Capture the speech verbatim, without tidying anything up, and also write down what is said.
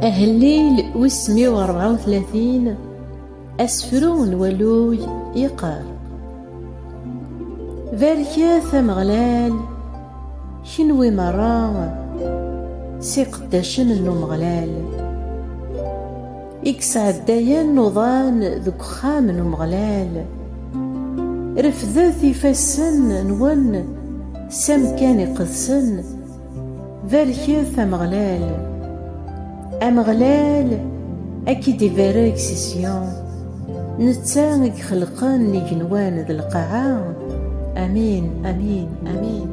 Ahellil wis meyya u rebɛa u tlatin, asefru n waluy yeqqar: Barket Ameɣlal, kenwi merra s iqeddacen n Umeɣlal, i yesɛeddayen uḍan deg uxxam n Umeɣlal. Refdet ifassen-nwen s amkan iqedsen, barket Ameɣlal. Ameɣlal ad k-id-ibarek si Siyun, netta i ixelqen igenwan d lqaɛa. Amin, amin, amin.